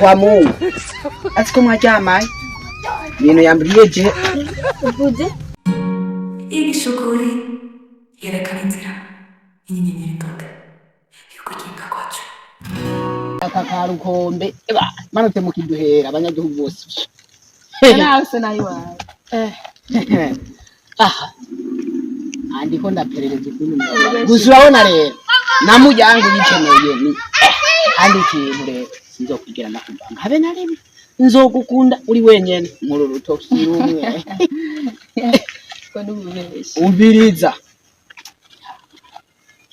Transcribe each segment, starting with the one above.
Kwa Mungu ati ko mwaryamaye ibintu yambwiye je. Uvuze? Yigisha ukuri, yerekana inzira, inyenyeri itonde y'ukuginga kwacu. Aka karukombe eba manutse mu kiduhera abanyagihugu bose. Nawe se nayo iwawe. Aha andiko ndaperereza ukuntu gusa urabona rero namuryango uyikeneye ni kandi ikintu rero sinzokwigera ndakuvanga habe na rimwe, nzogukunda uri wenyene muri urutoki rumwe. Ko n'ububeshi. Umviriza,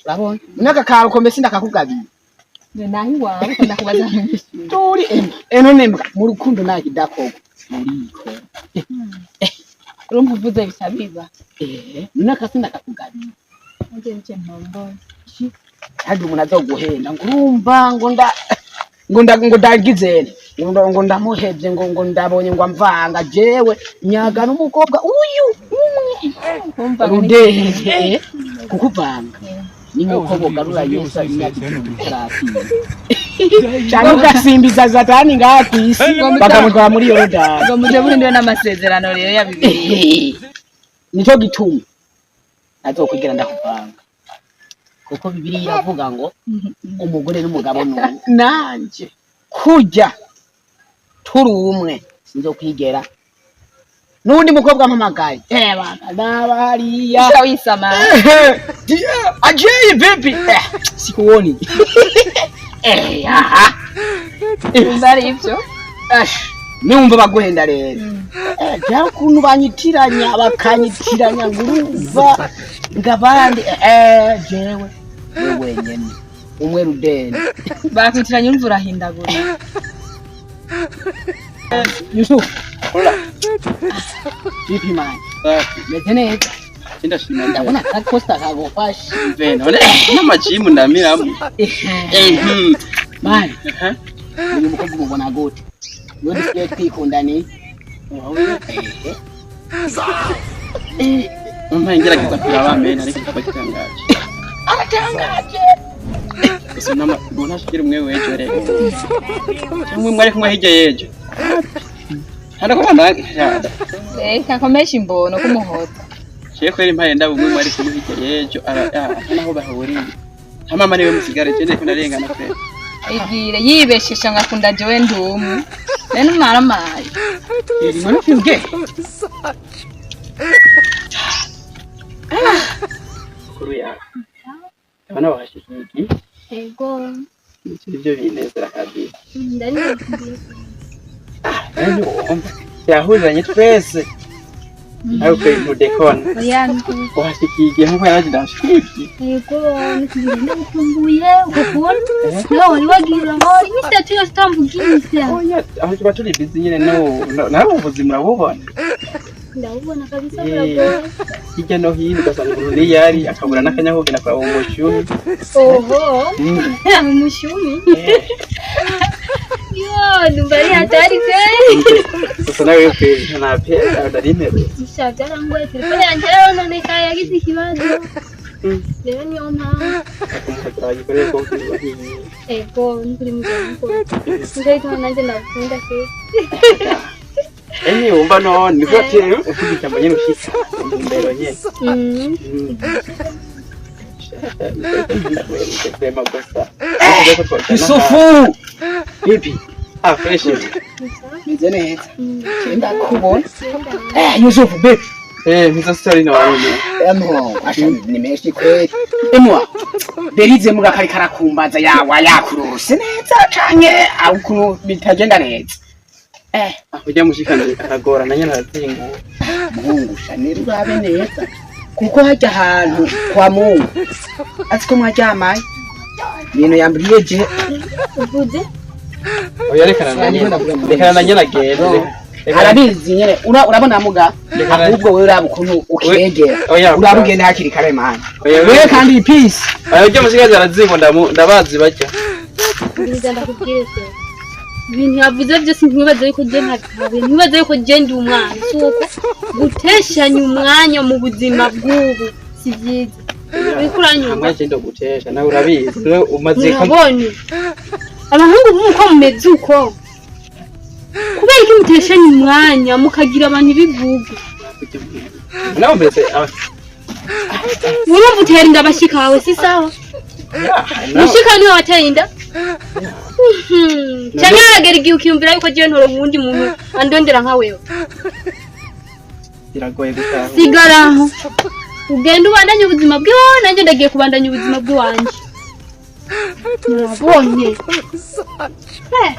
urabona n'aka karukombe sindakakugabiye. Naho iwawe ko ndakubaza nk'ishyura. Turi eno eno nembwa mu rukundo nta kidakorwa muriko. Urumva uvuze bica biba. N'aka sindakakugabiye. Nje nje ntomboye. Kandi umuntu azoguhenda ngo urumva ngo nda ngo ndagizene ngo ndamuhevye ngo ndabonye ngo amvanga, jewe nyaga n'umukobwa uyu umwe. Kumva. Rudehe kukuvanga ni nkuko bogarura Yesu imyaka 1000 itarapfira canke ugasimbiza Satani ngaha kw'isi bakamutwara muri Yorodani. Ngo muje burindiwe n'amasezerano rero ya Bibiliya. Nico gituma azokwigera ndakuvanga, kuko Bibiliya iravuga ngo umugore n'umugabo n'umwe, nanje kurya turi umwe, sinzokwigera n'uwundi mukobwa mpamagaye eba naba hariya. Uca wisama. Ajei vipi? Sikuoni. Aha. Umva ari ibyo. Ash, niwumva baguhenda rero. Jya ukuntu banyitiranya bakanyitiranya ngo urumva ngo abandi jewe we wenyene umwe rudende. Bakwitiranya, urumva urahindagura. Yusuf. Hola. Vipi man? Meze neza. Ndashima. Ndabona kakosta kagufashe. Mve none n'amajimu ndamiramo. Man, uyu mukobwa umubona gute? Niwe dusigaye twikundaniye. Umpa ngerageza kuraba mena ariko kikaba gitangaje. Aratangaje. Gusa nama umuntu ashikira umwe w'ejo rero. Cyangwa umwe ari kumwe hirya y'ejo. Hano ko bana Reka komesha imbono kumuhoza. Shehe kweri mpaye ndabo umwe mwari kumwe hirya y'ejo ara naho bahuriye. Nta mama niwe musigare je ndiko ndarengana kweri. Ibwire yibeshesha ngo akunda jewe ndumwe. Nene maramaye. None fyuge. Kuru yawe. Abana bahashikiye iki? Ego. Ibyo binezera kabisa. Ndanikumbuye. Nanjye wumva yahuzanye twese. Ariko ntudekona. Oya. Wahashikiye igihe nkuko yaraje ndahashikiye. Ego, ndagukumbuye ukukunda. Nawe wari wagira ngo iminsi 3 yose utamvugisha. Oya, aho tuba turi busy nyine no nawe ubuzima urabubona. Ndabubona kabisa, buragoye. Hirya no hino ugasanga umuntu niyari akabura n'akanya ko kugenda kuraba umushyuhi. Oho, umushumi. Yo, ndumva ari hatari kweli. Gusa nawe kweri nta pe nari mperutse. Sha, byarangoye, telefone yanjye yarononekaye, yagize ikibazo. Rero niyo mpamvu. Akamuhatira bagikoreye ko hiye. Ego, nukuri mugabo. Nicyo gituma nanjye ndagukunda kweli. Eni wumva none niko ati uvuga ijambo nyine ushitse intumbero nyine. Ndema gusa. Yusufu. Vipi? Ah, fresh. Meze neza. Ndakubona. Yusufu vipi? Mizo story na wewe. Emo, asha ni menshi kweli. Emwa. Berize muga kari karakumbaza yawa yakurose neza canke ukuntu bitagenda neza. Ujya mushikanje aragorana nyine arazinguwe. Muhungu shanira urabe neza. Kuko hajya ahantu kwa Mungu. Ati ko mwaryamaye. Ibintu yambwiye je. Uvuze? Oya, rekana na nyine. Rekana na nyine agende. Arabizi nyene urabona muga ahubwo wewe uraba ukuntu ukegera. Oya. Uraba ugenda hakiri kare mani. Oya. Wewe kandi peace. Oya, ujya mushikanje arazinguwe ndabazi bajya. Mbiriza ndakubwire se. Ibintu yavuze byose ntibaze yuko je ntabitabe, ntibaze yuko je ndi umwana. Si uko guteshanya umwanya mu buzima bw'ubu si byiza. Uriko uranyumva? Hamwe agenda gutesha nawe urabizi. Wewe umaze ko Murabonye abahungu b'ubu uko mumeze uko. muteshanye umwanya mukagira abantu ibigugu. Nawe mbese Urumva utera inda abashikawe si sawa? Mushika niwe wateye inda? Canke haragera igihe ukiyumvira yuko jewe ntoronka uwundi muntu andondera nka wewe. Biragoye gutahura. Sigara aho. Ugenda ubandanye ubuzima bw'iwawe, nanjye ndagiye kubandanya ubuzima bw'iwanje. Murabonye. Eh.